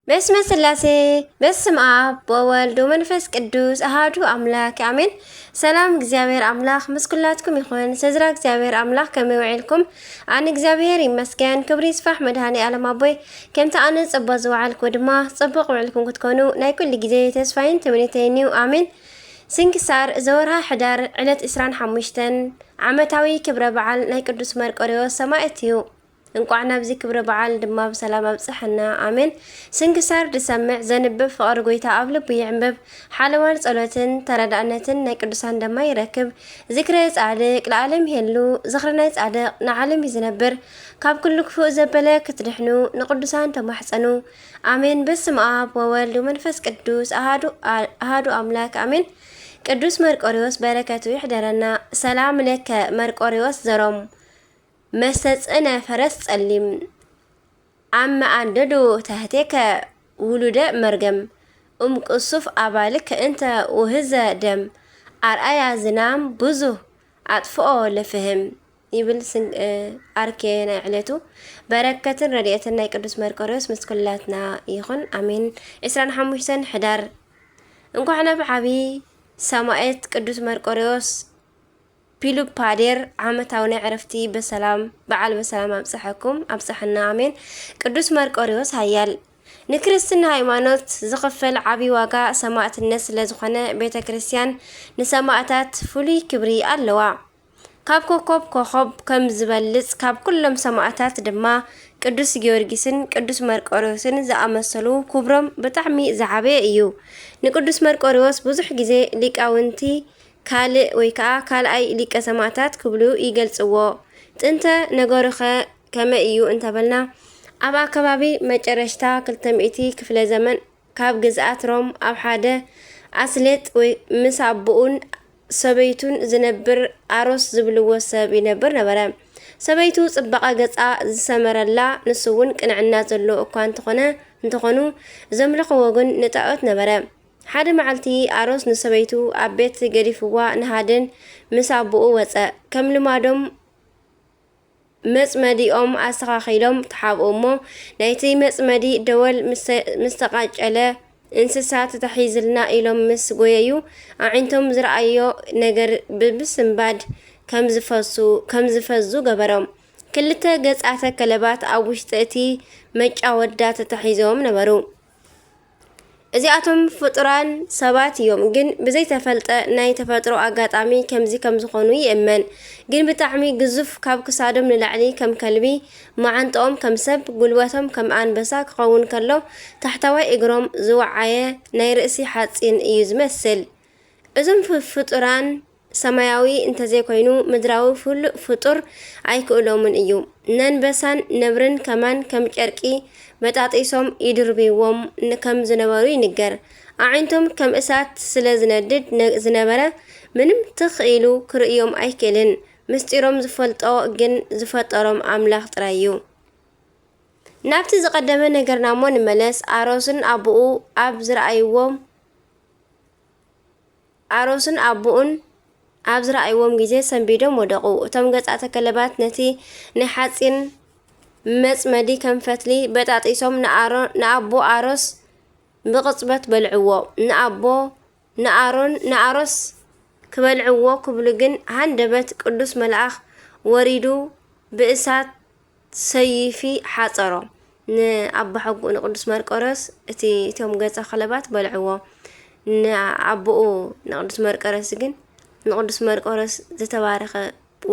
በስመ ስላሴ፣ በስም ኣብ ወወልድ ወመንፈስ ቅዱስ ኣሃዱ ኣምላክ ኣሜን። ሰላም እግዚኣብሔር ኣምላክ ምስ ኩላትኩም ይኹን። ሰዝራ እግዚኣብሔር ኣምላክ ከመይ ውዒልኩም? ኣነ እግዚኣብሔር ይመስገን፣ ክብሪ ይስፋሕ መድሃኒ ኣለም ኣቦይ። ከምቲ ኣነ ጽቡቅ ዝወዓልኩ ድማ ጽቡቅ ውዕልኩም ክትኮኑ ናይ ኩሉ ግዜ ተስፋይን ትምኒተይን እዩ። ኣሜን። ስንክሳር ዘወርሃ ሕዳር ዕለት ዕስራን ሓሙሽተን ዓመታዊ ክብረ በዓል ናይ ቅዱስ መርቆሪዎስ ሰማዕት እዩ። እንቋዕ ናብዚ ክብረ በዓል ድማ ብሰላም ኣብጽሐና። ኣሜን። ስንክሳር ድሰምዕ ዘንብብ ፍቕሪ ጎይታ ኣብ ልቡ ይዕንብብ። ሓለዋን ጸሎትን ተረዳእነትን ናይ ቅዱሳን ደማ ይረክብ። ዝክረ ጻድቅ ለዓለም ይሄሉ። ዝኽሪ ናይ ጻድቅ ንዓለም እዩ ዝነብር። ካብ ኩሉ ክፉእ ዘበለ ክትድሕኑ ንቅዱሳን ተማሕጸኑ። ኣሜን። በስመ ኣብ ወወልድ ወመንፈስ ቅዱስ ኣሃዱ ኣሃዱ ኣምላክ ኣሜን። ቅዱስ መርቆሪዎስ በረከቱ ይሕደረና። ሰላም ለከ መርቆሪዎስ ዘሮም መስተጽእነ ፈረስ ጸሊም ኣመኣንደዱ ተህቴከ ውሉደ መርገም እምቅሱፍ ኣባልክ እንተ ውህዘ ደም ኣርኣያ ዝናም ብዙህ ኣጥፍኦ ለፍህም ይብል። ኣርኬ ናይ ዕለቱ በረከትን ረድኤትን ናይ ቅዱስ መርቆሪዎስ ምስ ኩላትና ይኹን ኣሜን። ዕስራን ሓሙሽተን ሕዳር እንኳዕ ናብ ዓብዪ ሰማዕት ቅዱስ መርቆሪዎስ ፒሉፓዴር ዓመታዊ ናይ ዕረፍቲ በሰላም በዓል በሰላም ኣብፀሐኩም ኣብፀሐና ኣሜን። ቅዱስ መርቆሪዎስ ሃያል ንክርስትና ሃይማኖት ዝኽፈል ዓብዪ ዋጋ ሰማዕትነት ስለ ዝኾነ ቤተ ክርስቲያን ንሰማዕታት ፍሉይ ክብሪ ኣለዋ። ካብ ኮኮብ ኮኾብ ከም ዝበልጽ ካብ ኩሎም ሰማዕታት ድማ ቅዱስ ጊዮርጊስን ቅዱስ መርቆሪዎስን ዝኣመሰሉ ክብሮም ብጣዕሚ ዝዓበየ እዩ። ንቅዱስ መርቆሪዎስ ብዙሕ ግዜ ሊቃውንቲ ካልእ ወይ ከዓ ካልኣይ ሊቀ ሰማዕታት ክብሉ ይገልጽዎ። ጥንተ ነገሩኸ ከመይ እዩ እንተበልና ኣብ ኣከባቢ መጨረሽታ ክልተ ሚእቲ ክፍለ ዘመን ካብ ግዝኣት ሮም ኣብ ሓደ ኣስሌጥ ወይ ምስ ኣቦኡን ሰበይቱን ዝነብር ኣሮስ ዝብልዎ ሰብ ይነብር ነበረ። ሰበይቱ ጽባቐ ገጻ ዝሰመረላ ንሱ እውን ቅንዕና ዘሎ እኳ እንተኾነ እንተኾኑ ዘምልኽዎ ግን ንጣዖት ነበረ። ሓደ መዓልቲ ኣሮስ ንሰበይቱ ኣብ ቤት ገዲፍዋ ንሃደን ምስ ኣቦኡ ወጸ። ከም ልማዶም መጽመዲኦም ኣስተኻኺሎም ተሓብኡ እሞ ናይቲ መጽመዲ ደወል ምስ ተቓጨለ እንስሳ ተታሒዝልና ኢሎም ምስ ጎየዩ ኣዒንቶም ዝረኣዮ ነገር ብምስንባድ ከም ዝፈሱ ከም ዝፈዙ ገበሮም። ክልተ ገጻተ ከለባት ኣብ ውሽጢ እቲ መጫወዳ ተታሒዞም ነበሩ። እዚኣቶም ፍጡራን ሰባት እዮም፣ ግን ብዘይተፈልጠ ናይ ተፈጥሮ ኣጋጣሚ ከምዚ ከም ዝኾኑ ይእመን። ግን ብጣዕሚ ግዙፍ፣ ካብ ክሳዶም ንላዕሊ ከም ከልቢ፣ መዓንጥኦም ከም ሰብ፣ ጉልበቶም ከም ኣንበሳ ክኸውን ከሎ፣ ታሕተዋይ እግሮም ዝወዓየ ናይ ርእሲ ሓጺን እዩ ዝመስል። እዞም ፍ- ፍጡራን ሰማያዊ እንተዘይኮይኑ ምድራዊ ፍሉእ ፍጡር ኣይክእሎምን እዩ። ነንበሳን ነብርን ከማን ከም ጨርቂ በጣጢሶም ይድርብይዎም ን- ከም ዝነበሩ ይንገር። ኣዒንቶም ከም እሳት ስለ ዝነድድ ነ- ዝነበረ ምንም ትኽ ኢሉ ክርእዮም ኣይክእልን። ምስጢሮም ዝፈልጦ ግን ዝፈጠሮም ኣምላኽ ጥራይ እዩ። ናብቲ ዝቐደመ ነገርና እሞ ንመለስ። ኣሮስን ኣቦኡ ኣብ ዝረኣይዎም ኣሮስን ኣቦኡን ኣብ ዝረኣይዎም ግዜ ሰንቢዶም ወደቑ። እቶም ገጻተ ከለባት ነቲ ናይ ሓጺን መጽመዲ ከም ፈትሊ በጣጢሶም ንኣሮ- ንኣቦ ኣሮስ ብቕጽበት በልዕዎ። ንኣቦ ንኣሮን ንኣሮስ ክበልዕዎ ክብሉ ግን ሃንደበት ቅዱስ መልኣኽ ወሪዱ ብእሳት ሰይፊ ሓጸሮ። ንኣቦሓጎኡ ንቅዱስ መርቆረስ እቲ እቶም ገጸ ከለባት በልዕዎ። ንኣቦኡ ንቅዱስ መርቆረስ ግን ንቅዱስ መርቆረስ ዝተባረኸ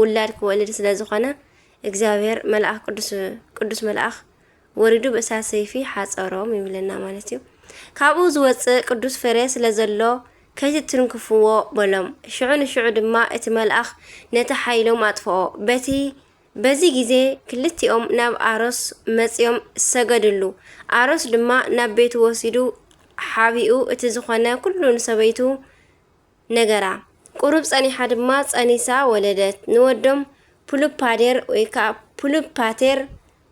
ውላድ ክወልድ ስለ ዝኾነ እግዚኣብሔር መልኣኽ ቅዱስ ቅዱስ መልኣኽ ወሪዱ ብእሳት ሰይፊ ሓጸሮም ይብለና ማለት እዩ። ካብኡ ዝወጽእ ቅዱስ ፍረ ስለ ዘሎ ከይትትንክፍዎ በሎም። ሽዑ ንሽዑ ድማ እቲ መልኣኽ ነቲ ሓይሎም ኣጥፍኦ። በቲ በዚ ግዜ ክልቲኦም ናብ ኣሮስ መጺኦም ሰገድሉ። ኣሮስ ድማ ናብ ቤቱ ወሲዱ ሓቢኡ እቲ ዝኾነ ኩሉ ንሰበይቱ ነገራ። ቁሩብ ጸኒሓ ድማ ጸኒሳ ወለደት። ንወዶም ፕሉፓዴር ወይ ከዓ ፕሉፓቴር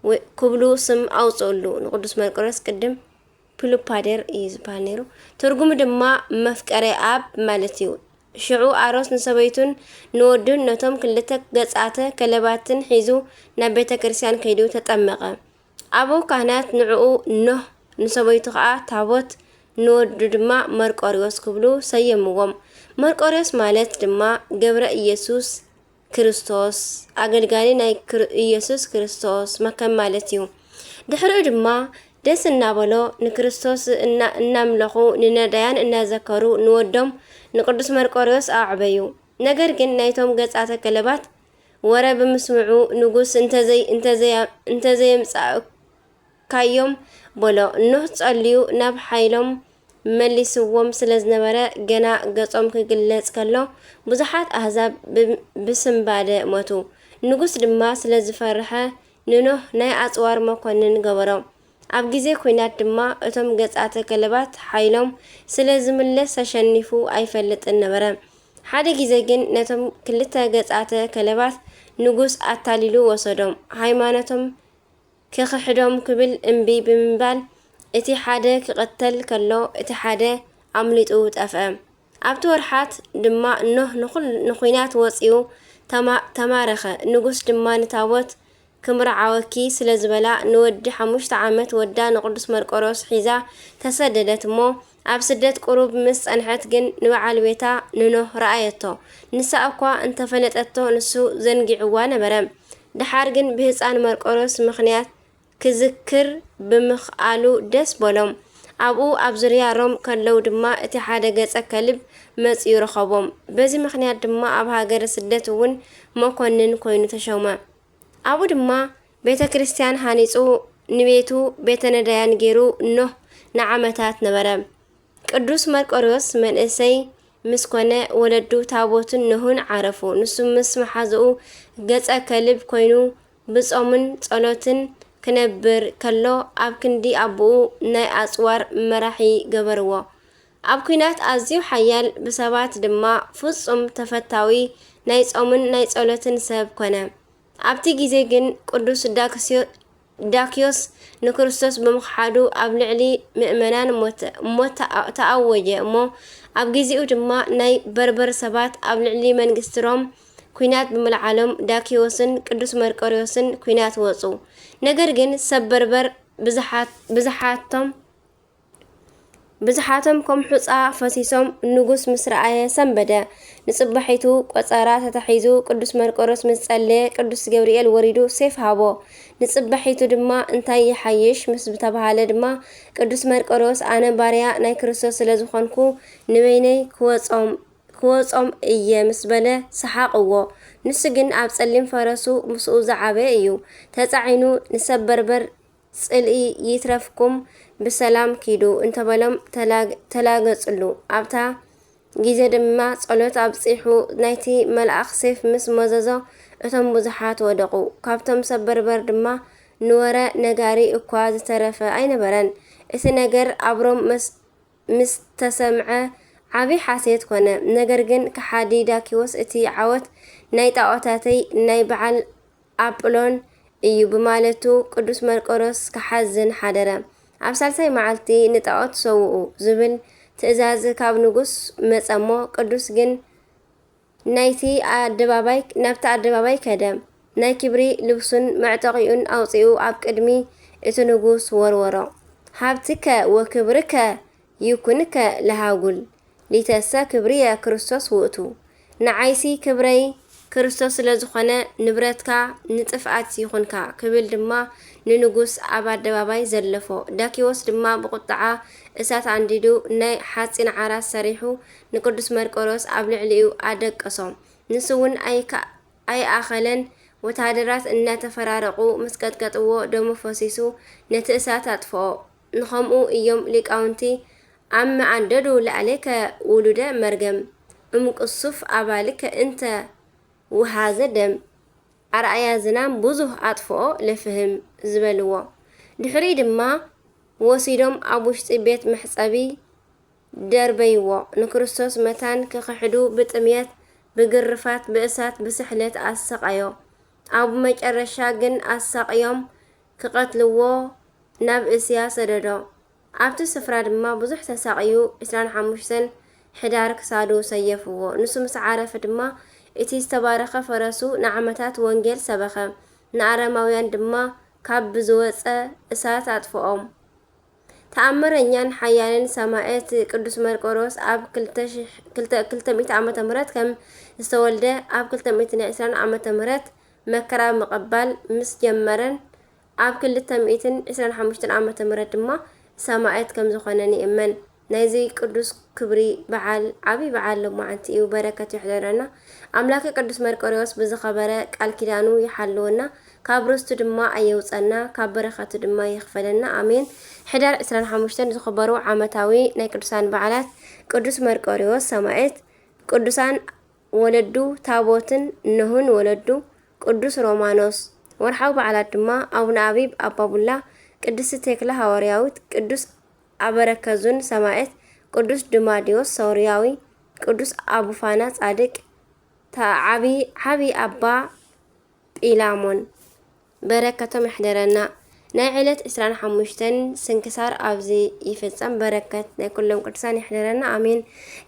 ወይ- ክብሉ ስም ኣውጽእሉ። ንቅዱስ መርቆሬዎስ ቅድም ፕሉፓዴር እዩ ዝበሃል ነይሩ። ትርጉሙ ድማ መፍቀሬ ኣብ ማለት እዩ። ሽዑ ኣሮስ ንሰበይቱን ንወዱን ነቶም ክልተ ገጻተ ከለባትን ሒዙ ናብ ቤተ ክርስቲያን ከይዱ ተጠመቐ። ኣበው ካህናት ንዕኡ ኖህ ንሰበይቱ ኸኣ ታቦት፣ ንወዱ ድማ መርቆሪዎስ ክብሉ ሰየምዎም። መርቆሪዎስ ማለት ድማ ገብረ ኢየሱስ ክርስቶስ፣ ኣገልጋሊ ናይ ክር-፣ ኢየሱስ ክርስቶስ መከም ማለት እዩ። ድሕሪኡ ድማ ደስ እናበሎ ንክርስቶስ እና-፣ እናምለኹ፣ ንነዳያን እናዘከሩ፣ ንወዶም ንቅዱስ መርቆሪዎስ ኣዕበዩ። ነገር ግን ናይቶም ገጻተ ከለባት ወረ ብምስምዑ፣ ንጉስ እንተዘይ-፣ እንተዘያ-፣ እንተዘየምጻእካዮም በሎ። ኖህ ጸልዩ ናብ ሓይሎም መሊስዎም ስለ ዝነበረ፣ ገና ገጾም ክግለጽ ከሎ፣ ብዙሓት ኣህዛብ ብ-፣ ብስንባደ ሞቱ። ንጉስ ድማ ስለ ዝፈርሐ፣ ንኖህ ናይ ኣጽዋር መኮንን ገበሮ። ኣብ ግዜ ኲናት ድማ፣ እቶም ገጻተ ከለባት ሓይሎም ስለ ዝምለስ፣ ተሸኒፉ ኣይፈልጥን ነበረ። ሓደ ግዜ ግን፣ ነቶም ክልተ ገጻተ ከለባት ንጉስ ኣታሊሉ ወሰዶም። ሃይማኖቶም ክኽሕዶም ክብል እምቢ ብምባል፣ እቲ ሓደ ክቕተል ከሎ፣ እቲ ሓደ ኣምሊጡ ጠፍአ። ኣብቲ ወርሓት ድማ ኖህ ንኹል-፣ ንኹናት ወጺኡ ተማ-፣ ተማረኸ። ንጉስ ድማ ንታቦት ክምርዓወኪ ስለ ዝበላ፣ ንወዲ ሓሙሽተ ዓመት ወዳ ንቅዱስ መርቆሮስ ሒዛ ተሰደደት እሞ፣ ኣብ ስደት ቁሩብ ምስ ጸንሐት ግን፣ ንበዓል ቤታ ንኖህ ረኣየቶ። ንሳ እኳ እንተፈለጠቶ፣ ንሱ ዘንጊዕዋ ነበረ። ደሓር ግን ብህጻን መርቆሮስ ምኽንያት ክዝክር ብምኽኣሉ ደስ በሎም። ኣብኡ ኣብ ዙርያ ሮም ከለዉ ድማ፣ እቲ ሓደ ገጸ ከልብ መጺኡ ረኸቦም። በዚ ምኽንያት ድማ ኣብ ሃገረ ስደት እውን መኮንን ኮይኑ ተሾመ። ኣብኡ ድማ ቤተ ክርስቲያን ሃኒጹ፣ ንቤቱ ቤተ ነዳያን ገይሩ ኖህ ንዓመታት ነበረ። ቅዱስ መርቆሪዎስ መንእሰይ ምስ ኮነ፣ ወለዱ ታቦትን ኖህን ዓረፉ። ንሱ ምስ መሓዝኡ ገጸ ከልብ ኮይኑ፣ ብጾምን ጸሎትን ክነብር ከሎ፣ ኣብ ክንዲ ኣቦኡ ናይ ኣጽዋር መራሒ ገበርዎ። ኣብ ኲናት ኣዝዩ ሓያል፣ ብሰባት ድማ ፍጹም ተፈታዊ ናይ ጾምን ናይ ጸሎትን ሰብ ኮነ። ኣብቲ ግዜ ግን ቅዱስ ዳክስዮ-፣ ዳክዮስ ንክርስቶስ ብምኽሓዱ ኣብ ልዕሊ ምእመናን ሞተ፣ ሞት ተኣ-፣ ተኣወጀ እሞ፣ ኣብ ግዜኡ ድማ ናይ በርበር ሰባት ኣብ ልዕሊ መንግስቲ ሮም ኲናት ብምልዓሎም፣ ዳክዮስን ቅዱስ መርቆሪዎስን ኲናት ወጹ። ነገር ግን ሰብ በርበር ብዝሓት-፣ ብዝሓቶም ብዝሓቶም ከም ሑጻ ፈሲሶም፣ ንጉስ ምስ ረኣየ ሰንበደ። ንጽባሒቱ ቆጸራ ተታሒዙ፣ ቅዱስ መርቆሮስ ምስ ጸለየ፣ ቅዱስ ገብርኤል ወሪዱ ሴፍ ሃቦ። ንጽባሒቱ ድማ እንታይ ይሓይሽ ምስ ተባሃለ ድማ፣ ቅዱስ መርቆሮስ፣ ኣነ ባርያ ናይ ክርስቶስ ስለ ዝኾንኩ፣ ንበይነይ ክወጾም፣ ክወጾም እየ ምስ በለ ሰሓቕዎ። ንሱ ግን ኣብ ጸሊም ፈረሱ ምስኡ ዝዓበየ እዩ። ተጻዒኑ ንሰብ በርበር ጽልኢ ይትረፍኩም፣ ብሰላም ኪዱ እንተበሎም ተላግ-፣ ተላገጽሉ። ኣብታ ግዜ ድማ ጸሎት ኣብጺሑ ናይቲ መልኣኽ ሴፍ ምስ መዘዞ እቶም ብዙሓት ወደቑ። ካብቶም ሰብ በርበር ድማ ንወረ ነጋሪ እኳ ዝተረፈ ኣይነበረን። እቲ ነገር ኣብ ሮም መስ-፣ ምስ ተሰምዐ ዓቢ ሓሴት ኮነ። ነገር ግን ከሓዲ ዳኪዎስ እቲ ዓወት ናይ ጣዖታተይ ናይ በዓል ኣጵሎን እዩ ብማለቱ ቅዱስ መርቆሮስ ክሓዝን ሓደረ። ኣብ ሳልሳይ መዓልቲ ንጣዖት ሰውኡ ዝብል ትእዛዝ ካብ ንጉስ መጸ እሞ ቅዱስ ግን ናይቲ ኣደባባይ፣ ናብቲ ኣደባባይ ከደ። ናይ ክብሪ ልብሱን መዕጠቒኡን ኣውጺኡ ኣብ ቅድሚ እቲ ንጉስ ወርወሮ። ሃብትከ ወክብርከ ይኩንከ ለሃጉል፣ ሊተሰ ክብርየ ክርስቶስ ውእቱ። ንዓይሲ ክብረይ ክርስቶስ ስለ ዝኾነ፣ ንብረትካ ንጥፍኣት ይኹንካ፣ ክብል ድማ ንንጉስ ኣብ ኣደባባይ ዘለፎ። ዳኪዎስ ድማ ብቁጥዓ እሳት ኣንዲዱ፣ ናይ ሓጺን ዓራት ሰሪሑ፣ ንቅዱስ መርቆሮስ ኣብ ልዕሊኡ ኣደቀሶ። ንሱ እውን ኣይካ-፣ ኣይኣኸለን። ወተሃደራት እናተፈራረቑ ምስ ቀጥቀጥዎ፣ ደሙ ፈሲሱ ነቲ እሳት ኣጥፍኦ። ንኸምኡ እዮም ሊቃውንቲ፣ "ኣመ ኣንደዱ ለኣሌከ ውሉደ መርገም፣ እምቅሱፍ ኣባልከ እንተ ውሃዘ ደም፣ ኣርኣያ ዝናም ብዙህ ኣጥፍኦ ለፍህም" ዝበልዎ። ድሕሪኡ ድማ ወሲዶም ኣብ ውሽጢ ቤት መሕጸቢ ደርበይዎ። ንክርስቶስ መታን ክኽሕዱ ብጥምየት፣ ብግርፋት፣ ብእሳት፣ ብስሕለት ኣሰቓዮ። ኣብ መጨረሻ ግን ኣሳቕዮም ክቐትልዎ ናብ እስያ ሰደዶ። ኣብቲ ስፍራ ድማ ብዙሕ ተሳቕዩ፣ ዕስራን ሓሙሽተን ሕዳር ክሳዱ ሰየፍዎ። ንሱ ምስ ዓረፈ ድማ፣ እቲ ዝተባረኸ ፈረሱ ንዓመታት ወንጌል ሰበኸ። ንኣረማውያን ድማ ካብ ብዝወጸ እሳት ኣጥፍኦም። ተኣምረኛን ሓያልን ሰማዕት ቅዱስ መርቆሪዎስ ኣብ ክልተ ሺሕ፣ ክልተ፣ ክልተ ሚእቲ ዓመተ ምህረት ከም ዝተወልደ፣ ኣብ ክልተ ሚእትን ዕስራን ዓመተ ምህረት መከራ ምቕባል ምስ ጀመረን፣ ኣብ ክልተ ሚእትን ዕስራን ሓሙሽተን ዓመተ ምህረት ድማ ሰማዕት ከም ዝኾነን ይእመን። ናይዚ ቅዱስ ክብሪ በዓል ዓብዪ በዓል ሎማዓንቲ እዩ። በረከቱ ይሕደረና። ኣምላከ ቅዱስ መርቆሪዎስ ብዝኸበረ ቃል ኪዳኑ ይሓልወና፣ ካብ ርስቱ ድማ ኣየውፀና፣ ካብ በረከቱ ድማ ይኽፈለና። ኣሜን። ሕዳር ዕስራን ሓሙሽተን ዝኽበሩ ዓመታዊ ናይ ቅዱሳን በዓላት ቅዱስ መርቆሪዎስ ሰማዕት፣ ቅዱሳን ወለዱ ታቦትን ኖህን ወለዱ፣ ቅዱስ ሮማኖስ። ወርሓዊ በዓላት ድማ ኣቡነ ኣቢብ ኣባቡላ፣ ቅድስቲ ቴክላ ሃዋርያዊት፣ ቅዱስ ኣበረከዙን ሰማዕት፣ ቅዱስ ድማዲዮስ ሶርያዊ፣ ቅዱስ ኣቡፋና ጻድቅ፣ ተዓቢ ዓቢ ኣባ ጲላሞን። በረከቶም ይሕደረና። ናይ ዕለት ዕስራን ሓሙሽተን ስንክሳር ኣብዚ ይፍጸም። በረከት ናይ ኩሎም ቅዱሳን ይሕደረና። ኣሜን።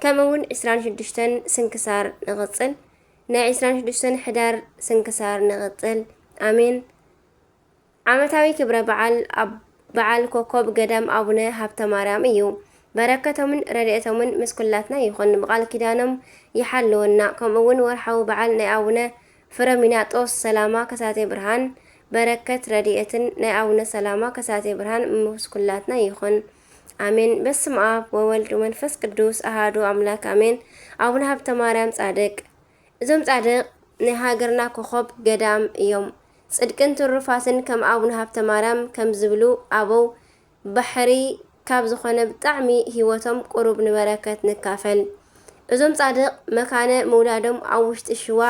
ከምኡ እውን ዕስራን ሽዱሽተን ስንክሳር ንቕጽል። ናይ ዕስራን ሽዱሽተን ሕዳር ስንክሳር ንቕጽል። ኣሜን። ዓመታዊ ክብረ በዓል ኣብ በዓል ኮኮብ ገዳም ኣቡነ ሃብተ ማርያም እዩ። በረከቶምን ረድኤቶምን ምስ ኩላትና ይኹን። ብቃል ኪዳኖም ይሓልወና። ከምኡ እውን ወርሓዊ በዓል ናይ ኣቡነ ፍረሚናጦስ ሰላማ ከሳቴ ብርሃን፣ በረከት ረድኤትን ናይ ኣቡነ ሰላማ ከሳቴ ብርሃን ምስ ኩላትና ይኹን። ኣሜን። በስመ ኣብ ወወልድ ወመንፈስ ቅዱስ ኣሃዱ ኣምላክ ኣሜን። ኣቡነ ሃብተ ማርያም ጻድቅ። እዞም ጻድቅ ናይ ሃገርና ኮኾብ ገዳም እዮም። ጽድቅን ትሩፋትን ከም ኣቡነ ሃብተ ማርያም ከም ዝብሉ ኣበው ባሕሪ ካብ ዝኾነ ብጣዕሚ ህይወቶም ቁሩብ ንበረከት ንካፈል። እዞም ጻድቅ መካነ ምውላዶም ኣብ ውሽጢ ሽዋ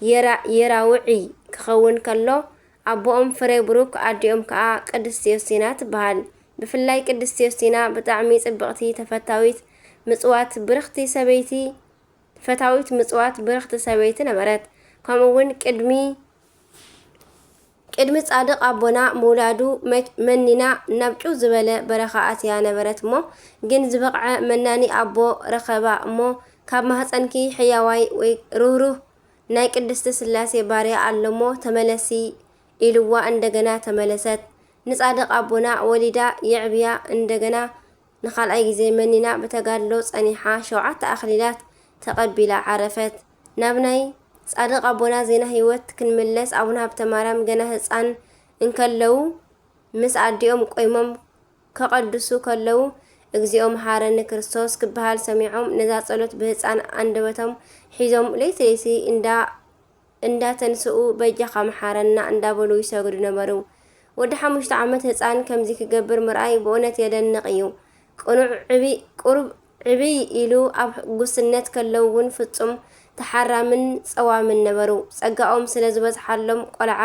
የራ-፣ የራውዒ ክኸውን ከሎ ኣቦኦም ፍሬ ብሩክ ኣዲኦም ከኣ ቅድስቲ ዮስቲና ትበሃል። ብፍላይ ቅድስቲ ዮስቲና ብጣዕሚ ጽብቕቲ ተፈታዊት ምጽዋት ብርኽቲ ሰበይቲ ፈታዊት ምጽዋት ብርኽቲ ሰበይቲ ነበረት። ከምኡ እውን ቅድሚ ቅድሚ ጻድቕ ኣቦና ምውላዱ መ-፣ መኒና ናብ ጭው ዝበለ በረኻ ኣትያ ነበረት እሞ፣ ግን ዝበቕዐ መናኒ ኣቦ ረኸባ እሞ፣ ካብ ማህፀንኪ ሕያዋይ ወይ ርህሩህ ናይ ቅድስቲ ስላሴ ባርያ ኣሎ እሞ ተመለሲ ኢልዋ እንደገና ተመለሰት። ንጻድቕ ኣቦና ወሊዳ የዕብያ እንደገና ንኻልኣይ ግዜ መኒና ብተጋድሎ ጸኒሓ ሸውዓተ ኣኽሊላት ተቐቢላ ዓረፈት። ናብ ናይ ጻድቕ ኣቦና ዜና ህይወት ክንምለስ፣ ኣቡነ ሃብተ ማርያም ገና ህጻን እንከለዉ ምስ ኣዲኦም ቆይሞም ከቐድሱ ከለዉ፣ "እግዚኦ መሓረኒ ክርስቶስ" ክበሃል ሰሚዖም፣ ነዛ ጸሎት ብህጻን ኣንደበቶም ሒዞም ለይቲ ለይቲ እንዳ እንዳተንስኡ "በጃኻ መሓረና" እንዳበሉ ይሰግዱ ነበሩ። ወዲ ሓሙሽተ ዓመት ህጻን ከምዚ ክገብር ምርኣይ ብእውነት የደንቕ እዩ። ቅኑዕ ዕብይ፣ ቁሩብ ዕብይ ኢሉ ኣብ ጉስነት ከለዉ እውን ፍጹም ተሓራምን ጸዋምን ነበሩ። ጸጋኦም ስለ ዝበዝሓሎም ቆልዓ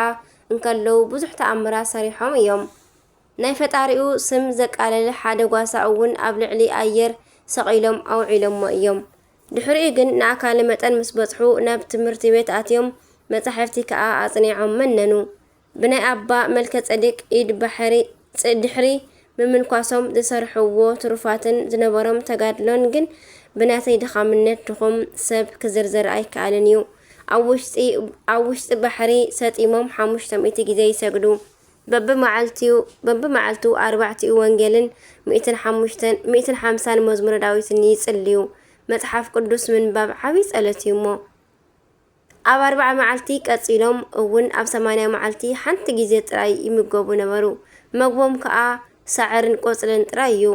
እንከለዉ ብዙሕ ተኣምራት ሰሪሖም እዮም። ናይ ፈጣሪኡ ስም ዘቃለለ ሓደ ጓሳ እውን ኣብ ልዕሊ ኣየር ሰቒሎም ኣውዒሎሞ እዮም። ድሕሪኡ ግን ንኣካለ መጠን ምስ በጽሑ ናብ ትምህርቲ ቤት ኣትዮም መጻሕፍቲ ከኣ ኣጽኒዖም መነኑ። ብናይ ኣባ መልከ ጸዴቅ ኢድ ባሕሪ ጽ-፣ ድሕሪ ምምንኳሶም ዝሰርሕዎ ትሩፋትን ዝነበሮም ተጋድሎን ግን ብናተይ ድኻምነት ድኹም ሰብ ክዝርዘር ኣይከኣልን እዩ። ኣብ ውሽጢ፣ ኣብ ውሽጢ ባሕሪ ሰጢሞም ሓሙሽተ ሚእቲ ግዜ ይሰግዱ። በብመዓልቲኡ፣ በብመዓልቱ ኣርባዕቲኡ ወንጌልን ሚእትን ሓሙሽተን፣ ሚእትን ሓምሳን መዝሙረ ዳዊትን ይጽልዩ። መጽሓፍ ቅዱስ ምንባብ ዓብዪ ጸሎት እዩ እሞ። ኣብ ኣርብዓ መዓልቲ ቀጺሎም እውን ኣብ ሰማንያ መዓልቲ ሓንቲ ግዜ ጥራይ ይምገቡ ነበሩ። መግቦም ከኣ ሳዕርን ቆጽልን ጥራይ እዩ።